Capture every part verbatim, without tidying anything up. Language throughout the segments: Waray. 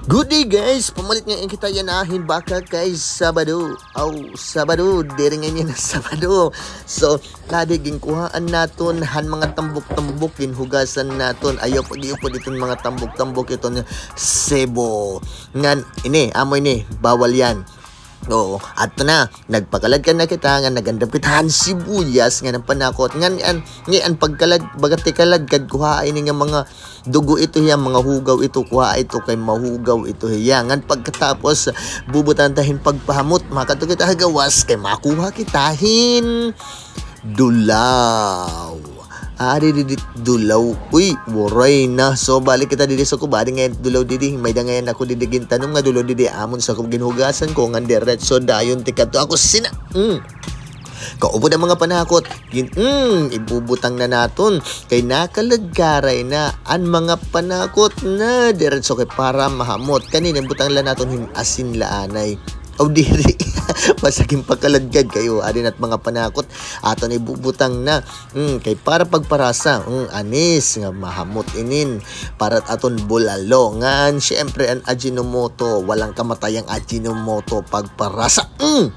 Good day, guys! Pamalit ngay-an kita yana hin baka kay Sabado. Aw, Sabado, diri ngay-an yana Sabado. So, ladi ginkuhaan naton han mga tambok-tambok, ginhugasan naton. Ayaw pag-iupod iton mga tambok-tambok iton sebo. Ngan, ini, amo ini, bawal yan. Oo, adto na. Nagpakaladkad na kita nga nagandam kita han sibuyas ngan an panakot. Ngan an, ngan an pagkalad, baga ti kaladkad, kuhaa ini nga mga dugo ito hiya, mga hugaw ito, kuhaa ito kay mahugaw ito hiya. Ngan pagkatapos, bubutangan ta hin pagpahamot, makadto kita ha gawas kay makuha kita hin dulaw. Ari didi dulaw. Uy, waray na. So, balik kita didi sa kuba. Ari ngay-an dulaw didi. May-ada ngay-an ako didi gintanom nga dulaw didi. Amon sa kuba ginhugasan ko. Ngan diretso dayon ti kadto ha kusina. Mm. Kaupod an mga panakot. Gin, mm, ibubutang na naton. Kay nakaladkaray na an mga panakot na. Diretso kay para mahamot. Kanina, butang la naton hin asin la anay. Aw, diri. Basta ginpakaladkad kay o. Ari na it mga panakot. Aton ibubutang na. Mm, kay para pagparasa, mm, anis nga mahamot inin. Para aton bulalo. Ngan, syempre, an Ajinomoto. Walang kamatayang Ajinomoto pagparasa. Mm.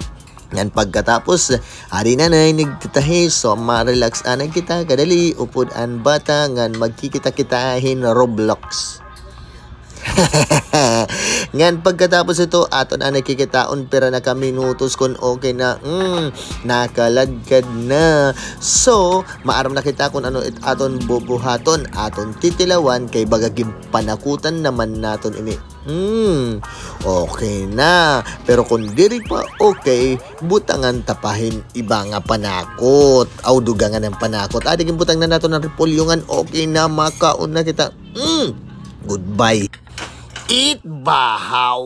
Ngan pagkatapos, ari na na, nagtatahi. So, ma-relax anay kita. Kadali, upod an bata. Ngan, magkikita-kita hin Roblox. Ngan pagkatapos ito, aton anay kikitaon pira na ka minutos kon okay na. Mm, nakaladkad na. So, maaram na kita kon ano it aton bubuhaton, aton titilawan kay baga ginpanakotan naman naton ini. Hmm, okay na. Pero kon diri pa okay, butangan ta pa hin iba nga panakot. Aw, dugangan an panakot. Adi, ginbutang na naton an repolyo ngan okay na, makaon na kita. Mm. Goodbye. Eat bahaw.